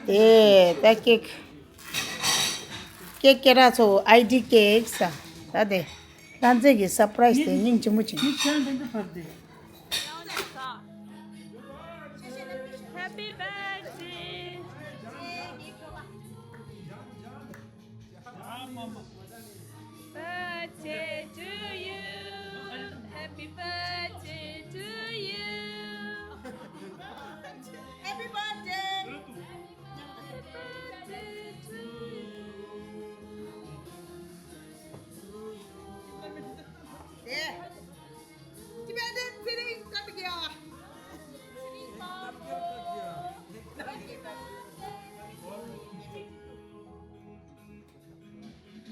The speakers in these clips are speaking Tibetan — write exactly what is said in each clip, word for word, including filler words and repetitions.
དེ་ད་ཀེག་ཀེག་སྐད་གྲགས་ཚོ་ཨའི་ཌི་ཀེག་ས། ད་དེ་ལྷ་མཛེས་ཀྱི་སར་པ་རའི་སི་དེ་སྙིང་རྗེ་མོ་ཅིག Happy birthday. Birthday to you. Happy birthday to you. Happy birthday. Happy birthday to you. 네. Tibetan feeling come here.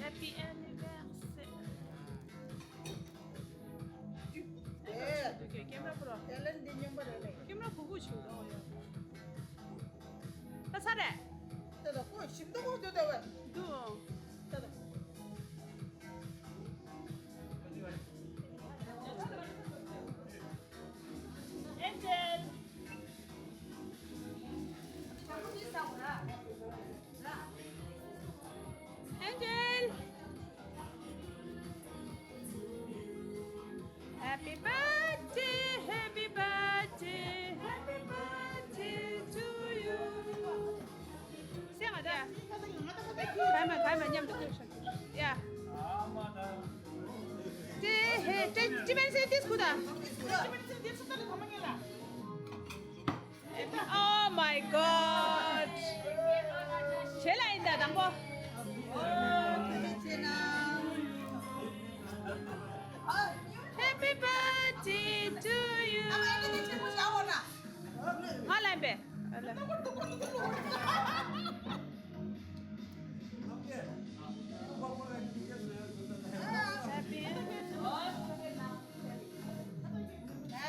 Happy anniversary. 네. 이렇게 카메라 보라. 앨런 네 녀ඹ 그래. 카메라 보고 싶어. ད་ས་རེད། ད་ད་ཁོ་ཞིམ་མདོག་ཁོ་འདུག་ད་བས། འདུག་ད་ད། ཨེན་ཇེལ། ཨེན་ཇེལ། Happy birthday, happy birthday, happy birthday to you. ཟེར་ང་ད། ག་མ་ག་མ་མཉམ་དུ་ཁོས་ཤོག་ཡ། དེ་ཧེ་དེ་ཅི་མན་སེ་ཏིས་ཁུ་ད། Oh my god. ཆེ་ལ་ཡིན་ད་དང་པོ། Happy birthday to you. ཧ་ལམ་པས།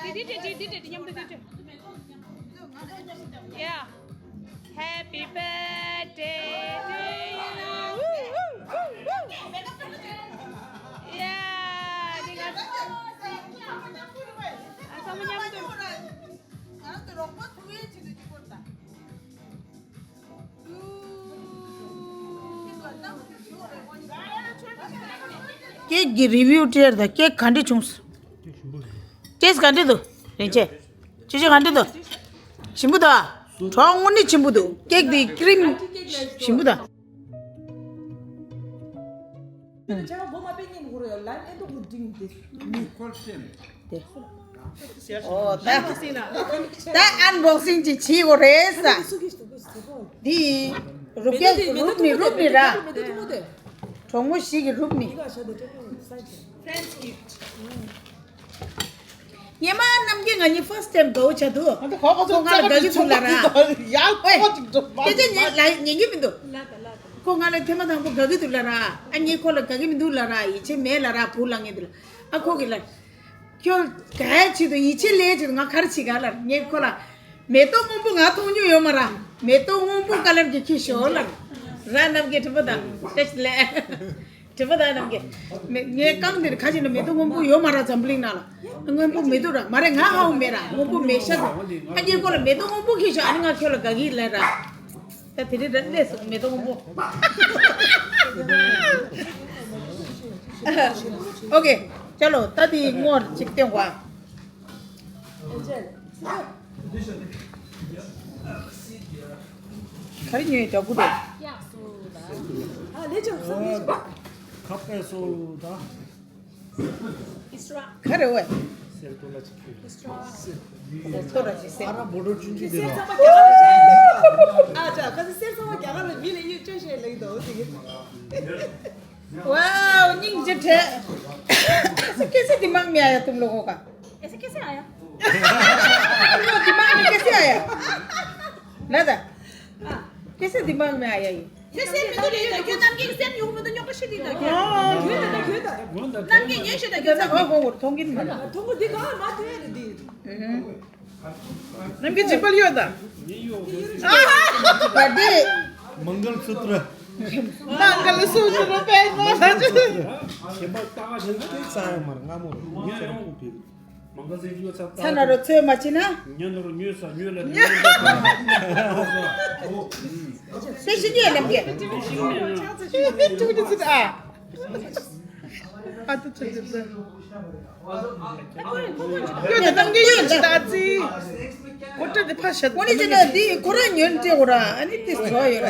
དེ་དེ་དེ་དེ་དེ་དེ་མཉམ་དུ་དེ་དེ། Yeah. Happy birthday to you. Woo, woo, woo, woo. Yeah. དེ་ང་ཚོ་མཉམ་དུ། ཀེག་གི་རི་བིའུ་སྤྲད་དང་། ཀེག་ག་འདྲ་བྱུང་། ཏེས་ག་འདྲ་འདུག་རིན་ཆེན། ཅི་ཅི་ག་འདྲ་འདུག་ཞིམ་པོ་འདུག་གྲོགས་དངོས་གནས་ཞིམ་པོ་འདུག་ཀེག་དེ་ཀི་རིམ་ཞིམ་པོ་འདུག་ཨོ་ད། ད་ཨན་བོག་སིང་ཅིག་བྱེད་དགོས་རེད་ས། འདི་རུབ་རྒྱག་རུབ་ནི་རུབ་ནི་ར། གྲོགས་མོ་ཞིག་གི་རུབ་ནི། ཉི་མ་རྣམ་རྒྱལ་ང་གཉིས་ཕར་སི་ཊེམ་དགའ་བོ་ཆགས་འདུག་ཁོ་ཁོ་ཚོ་ང་ལ་དགའ་གི་འདུག་ལབ་ར། ཨོའི། དེ་ཚོ་ཉན་ལ་ཉན་གི་མི་འདུག་ཁོ་ང་ལ་ཐེངས་མ་དང་པོ་དགའ་གི་འདུག་ལབ་ར། ཨ་ངས་ཁོ་ལ་དགའ་གི་མི་འདུག་ལབ་ར། ཡིད་ཆེས་མེད་ལབ་ར། བུ་ལབ་མཁན་དེ་ལ། ཨ་ཁོ་གིས་ལབ། ཁྱོད་དགའ་ཡ་ཆེད་དུ་ཡིད་ཆེས་ལས་ཆེད་དུ་ང་ག་རེ་བྱེད་ག་ལབ། ངས་ཁོ་ལ། མེ་ཏོག་སྔོན་པོ་ང་མཐོང་མྱོང་ཡོད་མ་ར། མེ་ཏོག་སྔོན་པོ་ཀ་ལར་གྱི་ཁྱི་ཞོར་ལ། ར་རྣམ་རྒྱལ་དྲི་བ་དང་ཏེ་ལས། དྲི་བ་དང་རྣམ་རྒྱལ། མེ་ངའི་རྐང་འདིར་ཁ་ཅིག་ན་མེ་ཏོག་སྔོན་པོ་ཡོད་མ་ར། འཛམ་གླིང་ནང་ལ་སྔོན་པོ་མེ་ཏོག་ར་མ་རེད། ང་ཧ་གོ་མེད་ར། སྔོན་པོ་མེད་ཤག་ཨ་ངའི་ཁོ་ལ་མེ་ཏོག་སྔོན་པོ་ཁྱི་ཞོར། ཨ་ནི་ང་ཁྱོད་ལ་དགའ་གི་ལབ་ར། ད་དེ་རིང་ར་སླེབས་སོང་མེ་ཏོག་སྔོན་པོ། ཨོ་ཀེ། ཅ་ལོ། ད་དེ་སྔོར་ཅིག་སྟོན་གོ་ཨ། ག་རེ་ཉོས་ཡོད་ཀྱག་གུ་དེ། ཁ་པེ་སོ་ད། ག་རེ་བས། སེར་ཏོ་ལ་ཅིག་ཁྱེར། སེར་ཏོ་ར་ཅིག་སེར། ཨ་ར་བོ་ཌར་ཆུང་ཆུང་དེ་ལ། ཨ་ཅག་ཁ་སེར་ཚང་མ་རྒྱ་གར་ལ་མི་ལ་ཡིད་སྐྱོ་ཤས་ལེགས་འདུག་དེ་གི། वाओ, ཉིང་ཅི་ཁྲེ། कैसे कैसे दिमाग में आया तुम लोगों का? ऐसे कैसे आया? तुम लोग दिमाग में कैसे आया? ना था। कैसे दिमाग में आया ये? कैसे में तो नहीं था, क्यों नाम के एग्जाम यूं में तो न्यों का शरीर था क्या? क्यों था, क्यों था? नाम के ये शरीर था, क्यों था? वो, वो, वो, थोंगिन में। थोंगो दिखा, माँ तो ये दी। हम्म। नमके जिपल यो दा। बर्थडे। मंगलसूत्र। मंगलसूत्र पे मंगलसूत्र। शेबा ताज है ना? साय मर, ना मर। ये चरम उठी। མང་ག་ཟེར་རྒྱུ་ཚ་ཚ་ན་རོ་ཚོད་མ་ཕྱིན་ན། ཉ་ནོར་ཉོས་ས་ཉོས་ལ་ཉོས་ས། དེ་ཤི་ཉོས་ལམ་གྱི། ཤི་ཉོས་ན། ཤི་ཉོས་ན། ཅུག་ཅུག་ཅུག་ཨ། ཨ་ཏུ་ཚོད་ཚོད། ཡོད་དེ་དང་གི་ཡོད་ཅི་ད་ཙི། ཁོ་ཏྲ་དེ་ཕ་ཤད། ཁོ་ནི་ཅི་ད་དེ་ཁོ་རང་ཉོན་ཅེ་ཁོ་ར་ཨ་ནི་དེ་སོ་ཡོད་ར།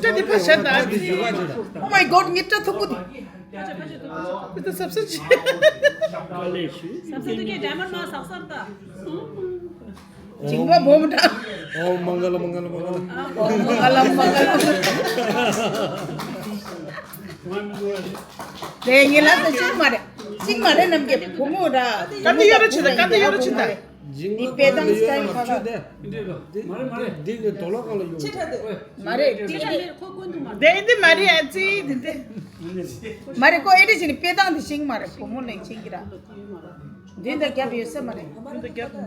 ཏྲ་དེ་ཕ་ཤད་ད་ཙི། Oh my god ངི་ཏྲ་ཐུག་གུ་དེ། དེ་ད་སབ་སབ་ཅི། དཀའ་ལས་ཞུ། སབ་སབ་དུ་གི་ཌའི་མོན་ཌི་མ་སག་སར་ད། ཇིང་བ་བོམ་ད། ཨོ་མང་ག་ལ་མང་ག་ལ་མང་ག་ལ། ཨོ་མང་ག་ལ་མང་ག་ལ། དེ་ངེད་ལ་ད་ཤིང་མ་རེད། ཤིང་མ་རེད་ནམ་གྱི་བུ་མོ་ར། ཀ་ཏི་ཡོ་ར་ཆི་ད་ཀ་ཏི་ཡོ་ར་ཆི་ད། འདི་དཔེ་དང་སི་ཊའིལ་ཁ་ཁ། འདི་གི་དོ་ལོ་གང་ལ་ཡོད། མ་རེད་འདི་གི། དེ་འདི་མ་རེད་ཨ་ཙི་འདི་འདི། མ་རེད་ཁོ་ཨེ་འདྲ་བྱས་ནས་དཔེ་དང་འདི་ཤིང་མ་རེད་བུ་མོ་ལེགས་ཤིང་གི་ར། འདི་འདི་རྒྱབ་ཡོད་ས་མ་རེད། འདི་རྒྱབ་འདི།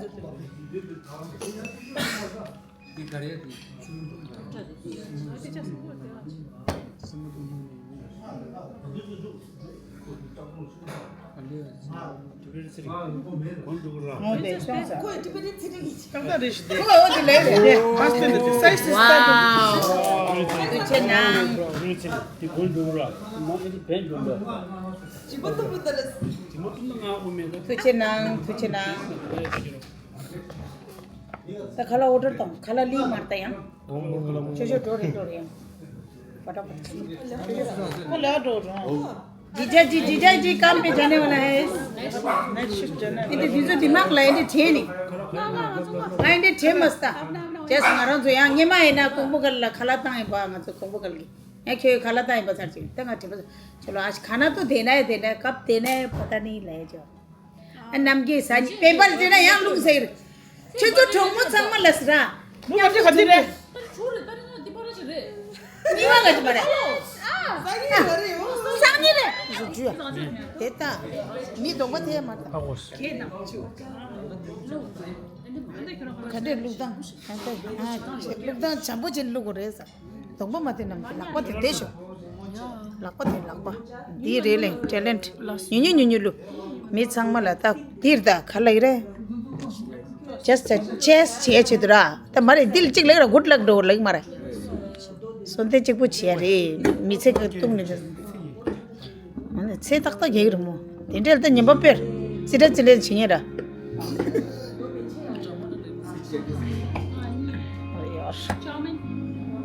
འདི་ག་རེ་ཡ་དེ་ཆུ་མི་འདུག་ད། ཨོ་དེ་ཤོང་ས། ཏག་ཏག་རེད་ཤི་དེ། ཁོ་འོ་དེ་ལས་རེད་དེ། ཨ་སྟེ་དེ་སའི་སི་སྟ་དེ། ཐུགས་ཆེ་གནང་། དེ་གོན་འགྲོ་ར། མ་གི་དེ་བན་འགྲོ་འདྲ། ཐུགས་ཆེ་གནང་ཐུགས་ཆེ་གནང་། ད་ཁ་ལག་ཨོ་ཌར་དང་ཁ་ལག་ལི་མར་ད་ཡང་། ཆོ་ཆོ་འགྲོ་རེ་འགྲོ་རེ་ཡང་། པ་ཏྲ་པ་ཏྲ། ཁོ་ལ་འགྲོ་རོང་། ཇི་ཇ་ཇི་ཇི་ཇ་ཇི་ཀམ་པེ་ཇ་ནེ་ཝ་ལ་ཧེ། ཨེ་འདི་འདི་ཚོ་དི་མག་ལ་ཨེ་འདི་ཁྲེ་ནི། ཨ་ཨེ་འདི་ཁྲེ་མ་སྟ། ཅེས་ང་རང་ཚོ་ཡང་ཉི་མ་ཡིན་ན་ཀོང་པོ་གལ་ལ་ཁ་ལག་བཏང་ཡིན་པ་ང་ཚོ་ཀོང་པོ་གལ་གི། ཡང་ཁྱོད་ཁ་ལག་བཏང་ཡིན་པ་ཚར་ཅིག་ད་ང་དྲན་པ་ཚོ་ལ་ཨ་ཤི་ཁ་ན་ཏོ་དེ་ན་ཡ་དེ་ན་ཡ་ཀབ་དེ་ན་ཡ་པ་ཏ་ནི་ལ་ཡ་ཅོ། ཨ་ནམ་གྱི་ས་ནི་པེ་པར་དེ་ན་ཡང་ལུག་ཟེར། ཁྱེད་ཚོ་གྲོགས་མོ་ཚང་མ་ལ་ཟེར་ར། ལུག་ག་ཚོད་ག་ཚོད་རེད། ད་རེ་ཆུ་རེད་ད་རེ་ང་འདི་པར་ཞིག་རེད། གཉིས་པ་ག་ཚོད་པ་རེད། ཨ་ས་གཉིས་རེད། ས་གཉིས་རེད། རུ་ཇུ་ཡ། དེ་ལྟ། མི་གདོང་པ་དེ་མ་ལྟ། ཨ་གོ་ས། ག་འདྲས་ལུག་དང་། ཨ་ལུག་དང་བྱམས་པོ་ཅན་ལུག་གོ་རེད་ས། གདོང་པ་མ་བསྟན་ནམ་གྱི་ལག་པ་དེ་བདེ་ཤོག་ལག་པ་དེ་ལག་པ། འདི་རེད་ལེ་ཊེ་ལེན་ཊི། ཉུ་ཉུ་ཉུ་ཉུ་ལུ། མི་ཚང་མ་ལ་ད་འདིར་ད་ག་ལ་ཡི་རེད། ཅེས་ཅེས་ཅེས་བྱེད་ཆེད་དུ་ར། ད་མ་རེད་འདི་ལ་གཅིག་ལེགས་ར་གུད་ལག་འགྲོ་ལེགས་མ་རེད། སོན་ཏེ་གཅིག་པུ་བྱེད་རེད་མི་ཚེ་ག་གཏུག་ནི་རེད། ཨ་ནི་ཚེ་ཏག་ཏག་རྒྱག་གི་རེད་མོ། དེ་འདྲ་ལ་ད་ཉན་པ་དཔེར། ཙི་ཏྲ་ཙི་ལེན་བྱེད་ཉན་ར།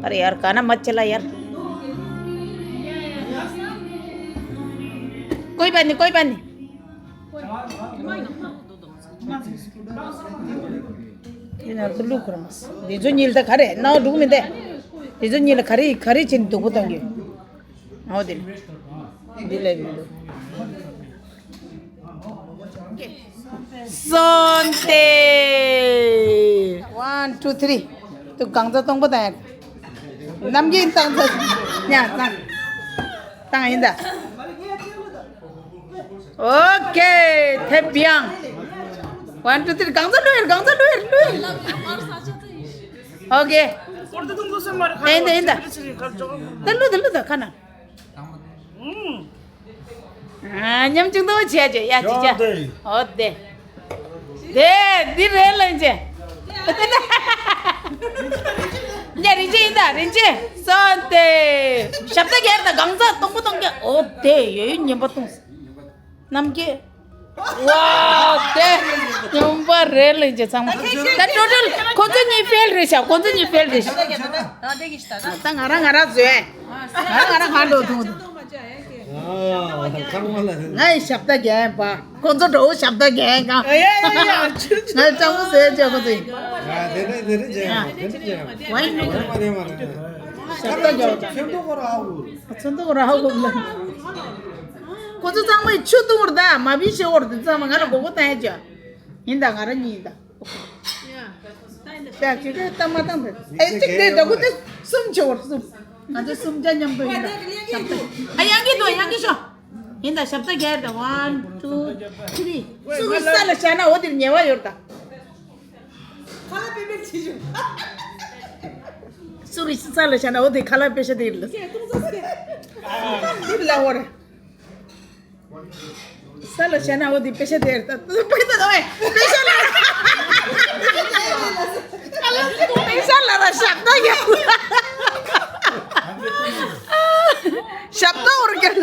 अरे यार गाना मत चला यार। कोई बात नहीं कोई बात नहीं। དེ་ན་ཚོ་ལུག་ཁོ་རང་། དེ་ཚོ་གཉིས་ལ་ད་ག་རེ་ནའོ་འགྲུག་མི་འདས། དེ་ཚོ་གཉིས་ལ་ག་རེ་ག་རེ་བྱེད་ནི་སྡུག་པོ་བཏང་གི། ཨོ་དེ་ལ། འདི་ལས་མི་འདུག་སོན་ཏེ། One two three། ཏུ་གང་ཚ་སྟོང་པོ་དང་ཡང་། ནམ་རྒྱུན་བཏང་ཚ། ཡང་བཏང་། བཏང་ཡིན་ད། ཨོ་ཀེ། ཐེབས་ཡང་། One two three། གང་ཚ་ལུས་ཡར་གང་ཚ་ལུས་ཡར་ལུས་ཡར། ཨོ་ཀེ། ཡིན་ད་ཡིན་ད། ད་ལུས་ད་ལུས་ད་ཁ་ན། ཨ་ཉམ་ཆུང་དུ་བྱས་བྱས་ཡ་ཅི་བྱ། ཨོ་དེ། དེ་འདི་རེད་ལན་ཅེ། ཉ་རིན་ཆེན་ཡིན་ད་རིན་ཆེན་སོན་ཏེ། ཞབས་ཏ་གེར་ད་གང་ཟག་སྟོང་པོ་སྟོང་གེ་ཨོ་དེ་ཡོད་ཡོད་ཉན་པ་སྟོང་། ནམ་གྱི། ཝའོ་དེ། ཉམ་པ་རེད་ལན་ཅེ་ཚང་མ། ད་ཊོ་ཊལ་ཁོ་ཚོ་གཉིས་ཕེལ་རེད་ཤག་ཁོ་ཚོ་གཉིས་ཕེལ་རེད་ཤག་ད་ང་རང་ང་རང་བཟོས། ང་རང་ང་རང་གང་འགྲོ་ཐུང་། ང་ཡི་ཞབས་ཏ་རྒྱན་པ། ཁོ་ཚོ་འགྲོ་ཞབས་ཏ་རྒྱན་གང་། ང་ལྕང་མོ་ཟེར་བྱས་ཁོ་ཚོ་ཡིན། དེ་རེད་དེ་རེད་ཅེ་དེ་རེད་ཅེ། ཞབས་ཏ་རྒྱན། ཚོན་མདོག་ར་ཧ་གོ། ཚོན་མདོག་ར་ཧ་གོ་ལ། ཁོ་ཚོ་ཚང་མས་ཆུ་བཏུང་བར་ད་མ་བི་ཤེ་བར་དུ་ཚང་མ་ང་ལ་མགོ་སྐོར་བཏང་ཡ་ཅེ། ཡིན་ད་ང་རང་གཉིས་ཡིན་ད། ཡ་ཁྱེད་ཀྱིས་ལྟ་མ་བཏང་བས། ཨེ་གཅིག་དེ་ལྟ་གུ་དེ་གསུམ་བྱེད་བར་གསུམ། ང་ཚོ་གསུམ་ཆ་མཉམ་དུ་ཡིན་ད། ཞབས་ཏ། ཨ་ཡང་གི་འདུག་ཡང་གི་ཤོག་ཡིན་ད་ཞབས་ཏ་རྒྱག་ཡོད་ད། One two three། སུ་གི་ས་ལ་བཞག་ན་འོ་དེར་ཉེ་བ་ཡོད་ད། ཁ་ལག་པེ་པེ་བྱེད་ཤོག་སུ་གི་ས་ལ་བཞག་ན་འོ་དེ་ཁ་ལག་པེ་ཤ་དེ་ཡིན་ལ། འདི་ལ་འོ་རེད། ས་ལ་བྱས་ན་འོ་དེ་པེ་ཤ་དེར་ད་པེ་ཤ་ད་བས་པེ་ཤ་ལ་པེ་ཤ་ལ་ར་ཞབས་ད་ཡ། ཞབས་ད་འོར་ག་ལ།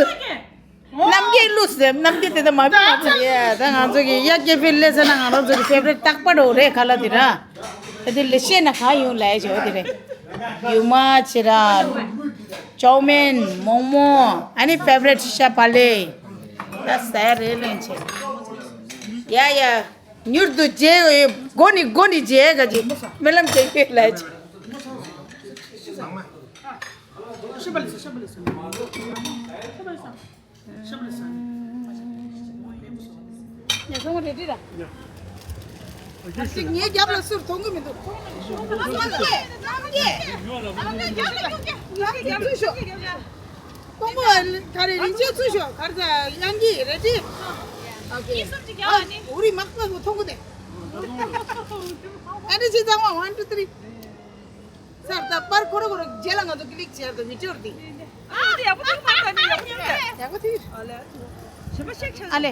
རྣམ་རྒྱལ་ལུས་སེ་རྣམ་རྒྱལ་དེ་ད་མ་བི་མ་བི་ཡ། ད་ང་ཚོ་གི་ཡ་སྐྱེ་ཕི་ལེ་ཟེར་ན་ང་རང་ཚོ་གི་ཕེ་ཝ་རེཊ་རྟག་པར་འོ་རེད་ཁ་ལ་དེ་ར། ད་དེ་ལེ་ཤེ་ན་ག་ཡོང་ལ་ཡ་ཞོ་དེ་རེད། ཡུ་མ་ཆེ་ར། ཅའོ་མེན། མོག་མོག་ཨ་ནི་ཕེ་ཝ་རེཊ་ཤ་བག་ལེབ། ད་ཟ་རེད་ལོན་ཆེ། ཡ་ཡ། མྱུར་དུ་རྗེས་སྒོ་ནི་སྒོ་ནི་རྗེས་ག་ཅི་སྨོན་ལམ་བྱེད་ཀྱི་ལ་ཅི། ཉེ་སོང་རེ་ཏི་ར། ཨ་ཅིག་ངའི་རྒྱབ་ལ་སུར་མཐོང་གི་མི་འདུག་ཚུར་ཤོག་ཀོང་པོ་ག་རེ་རིན་ཆེན་ཚུར་ཤོག་ག་རེ་ཡང་གི་རེ་ཏི། ཨོ་ཁེ། ཨ་འུ་རི་མག་པ་བོ་མཐོང་གི་དེ། ཨ་ནི་ཅི་ཚང་མ་one two three། སར་ད་པར་ཁོ་ར་ཁོ་ར་རྗེས་ལ་ང་ཚོ་ཀི་ལིག་བྱེད་དོ་བི་ཌི་ཡོ་འདི། ཨ་དེ་ཡག་པོ་ཐུག་མ་ཐག་ནི་ཡག་པོ་ཐུག་ཡག་པོ་ཐུག་ཨ་ལེ། ཞེ་མ་ཤེག་ཤ་ཨ་ལེ།